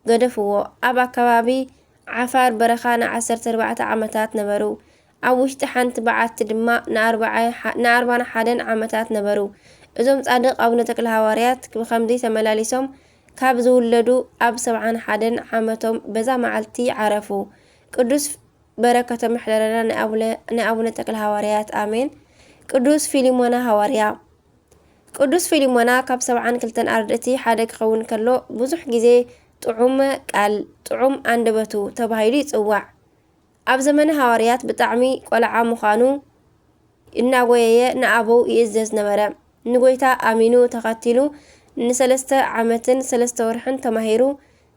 ገደፍዎ። ኣብ ኣከባቢ ዓፋር በረኻ ንዓሰርተ ኣርባዕተ ዓመታት ነበሩ። ኣብ ውሽጢ ሓንቲ በዓቲ ድማ ንኣርብዓ፣ ንኣርባን ሓደን ዓመታት ነበሩ። እዞም ጻድቕ ኣቡነ ተክለ ሃዋርያት ብኸምዚ ተመላሊሶም ካብ ዝውለዱ ኣብ ሰብዓን ሓደን ዓመቶም በዛ መዓልቲ ዓረፉ። ቅዱስ በረከቶም ይሕደረና ናይ ኣቡነ፣ ናይ ኣቡነ ተክለ ሃዋርያት ኣሜን። ቅዱስ ፊሊሞና ሃዋርያ። ቅዱስ ፊሊሞና ካብ ሰብዓን ክልተን ኣርድእቲ ሓደ ክኸውን ከሎ ብዙሕ ግዜ ጥዑመ ቃል፣ ጥዑም ኣንደበቱ ተባሂሉ ይጽዋዕ። ኣብ ዘመነ ሃዋርያት ብጣዕሚ ቆልዓ ምዃኑ እናጎየየ ንኣበው ይእዘዝ ነበረ። ንጎይታ ኣሚኑ ተኸቲሉ ንሰለስተ ዓመትን ሰለስተ ወርሕን ተማሂሩ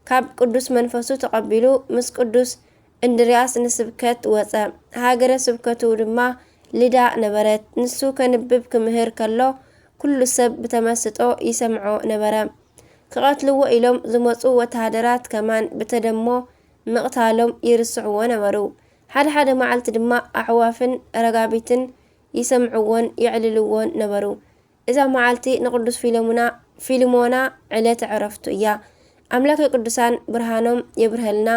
ካብ ቅዱስ መንፈሱ ተቐቢሉ ምስ ቅዱስ እንድርያስ ንስብከት ወጸ። ሃገረ ስብከቱ ድማ ልዳ ነበረት። ንሱ ከንብብ ክምህር ከሎ ኩሉ ሰብ ብተመስጦ ይሰምዖ ነበረ። ክቐትልዎ ኢሎም ዝመጹ ወተሃደራት ከማን ብተደሞ ምቕታሎም ይርስዕዎ ነበሩ። ሓደ ሓደ መዓልቲ ድማ ኣዕዋፍን ረጋቢትን ይሰምዕዎን የዕልልዎን ነበሩ። እዛ መዓልቲ ንቅዱስ ፊለሙና-፣ ፊልሞና ዕለተ ዕረፍቱ እያ። ኣምላከ ቅዱሳን ብርሃኖም የብርሀልና፣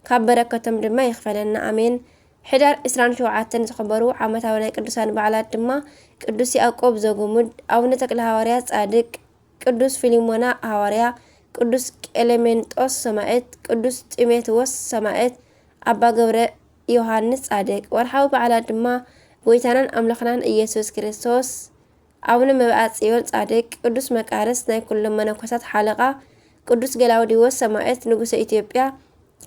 ካብ በረከቶም ድማ ይኽፈለና። ኣሜን። ሕዳር ዕስራን ሸውዓተን ዝኽበሩ ዓመታዊ ናይ ቅዱሳን በዓላት ድማ ቅዱስ ያዕቆብ ዘጉሙድ፣ ኣቡነ ተክለ ሃዋርያት ጻድቅ፣ ቅዱስ ፊልሞና ሃዋርያ፣ ቅዱስ ቀሌሜንጦስ ሰማዕት፣ ቅዱስ ጢሞቴዎስ ሰማዕት፣ ኣባ ገብረ ዮሃንስ ጻድቅ። ወርሓዊ በዓላት ድማ ጎይታናን ኣምላኽናን ኢየሱስ ክርስቶስ፣ ኣቡነ መብዓ ጽዮን ጻድቅ፣ ቅዱስ መቃርስ ናይ ኩሎም መነኮሳት ሓለቓ፣ ቅዱስ ገላውዲዎስ ሰማዕት ንጉሰ ኢትዮጵያ፣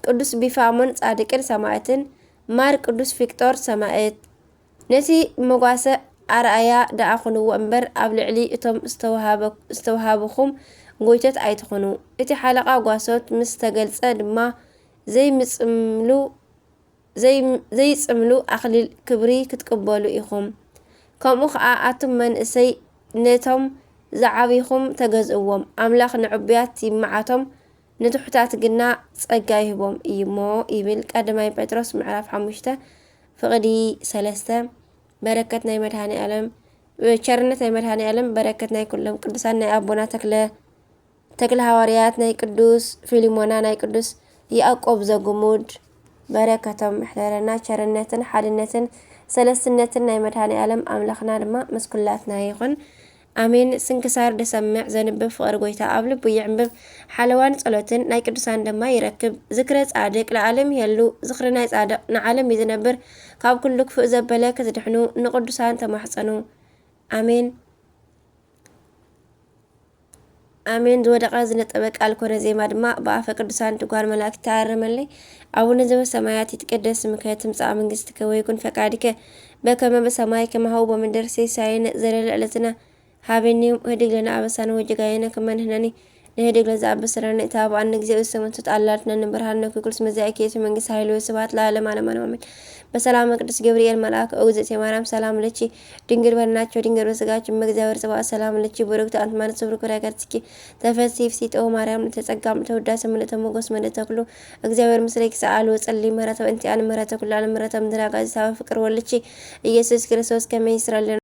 ቅዱስ ቢፋሞን ጻድቅን ሰማዕትን፣ ማር ቅዱስ ፊቅጦር ሰማዕት። ነቲ መጓሰ ኣርኣያ ደኣ ኩንዎ እምበር፣ ኣብ ልዕሊ እቶም ዝተወሃበ-፣ ዝተወሃብኹም ጎይቶት ኣይትኹኑ። እቲ ሓለቓ ጓሶት ምስ ተገልጸ ድማ ዘይምጽምሉ ዘይም- ዘይጽምሉ ኣኽሊል ክብሪ ክትቅበሉ ኢኹም። ከምኡ ኸኣ ኣቱም መንእሰይ ነቶም ዝዓቢኹም ተገዝእዎም። ኣምላኽ ንዕቡያት ይመዓቶም፣ ንትሑታት ግና ጸጋ ይህቦም እዩሞ ይብል ቀዳማይ ጴጥሮስ ምዕራፍ ሓሙሽተ ፍቕዲ ሰለስተ። በረከት ናይ መድኃኔ ዓለም ቸርነት ናይ መድኃኔ ዓለም በረከት ናይ ኩሎም ቅዱሳን ናይ ኣቦና ተክለ ተክለ ሃዋርያት ናይ ቅዱስ ፊልሞና ናይ ቅዱስ ያዕቆብ ዘጉሙድ በረከቶም ይሕደረና። ቸርነትን ሓድነትን ሰለስትነትን ናይ መድኃኔ ዓለም ኣምላኽና ድማ ምስ ኩላትና ይኹን። ኣሜን። ስንክሳር ደሰምዕ ዘንብብ ፍቕሪ ጎይታ ኣብ ልቡ ይዕንብብ፣ ሓለዋን ጸሎትን ናይ ቅዱሳን ድማ ይረክብ። ዝክረ ጻድቅ ለዓለም ይሄሉ፣ ዝኽሪ ናይ ጻድቕ ንዓለም እዩ ዝነብር። ካብ ኩሉ ክፉእ ዘበለ ክትድሕኑ ንቅዱሳን ተማሕጸኑ። ኣሜን። ኣሜን። ዝወደቐ ዝነጠበ ቃል ኮነ ዜማ ድማ ብኣፈ ቅዱሳን ትጓል መላእክት ተኣረመለይ። ኣቡነ ዘበሰማያት ይትቀደስ ስምከ ትምጻእ መንግስትከ ወይኩን ፈቃድከ በከመ በሰማይ ከማሁ በምድር። ሲሳየነ ዘለለ ዕለትነ ሃበኒ ህድግ ለነ አበሳነ ወጌጋየነ ከመ ንሕነኒ ንህድግ ለዘአበሰ ለነ ኢታብአነ። እግዚኦ ኢሰመንቱ ተአላልትነ ንብርሃን ነኪ ኩልስ መዛኢኪ የሱ መንግስት ኃይል ወስብሐት ለዓለመ ዓለም አሜን። በሰላም ቅዱስ ገብርኤል መልአክ ኦግዝእቴ ማርያም ሰላም ለኪ ድንግል በድናቸው ድንግል በስጋቸው እመ እግዚአብሔር ጽባኦት ሰላም ለኪ ብሩክት አንቲ እማኑኤል ስብርኩ ረገርትኪ ተፈሲ ፍሲጦ ማርያም ለተጸጋም ተወዳሰ ምልእተ ሞገስ መደ ተክሉ እግዚአብሔር ምስሌኪ ሰአሉ ጸሊ ምህረተ እንቲአን ምህረተ ኩሉ ዓለም ምህረተ ምድር አጋዚ ሳበ ፍቅር ወልቺ ኢየሱስ ክርስቶስ ከመ ይስረልን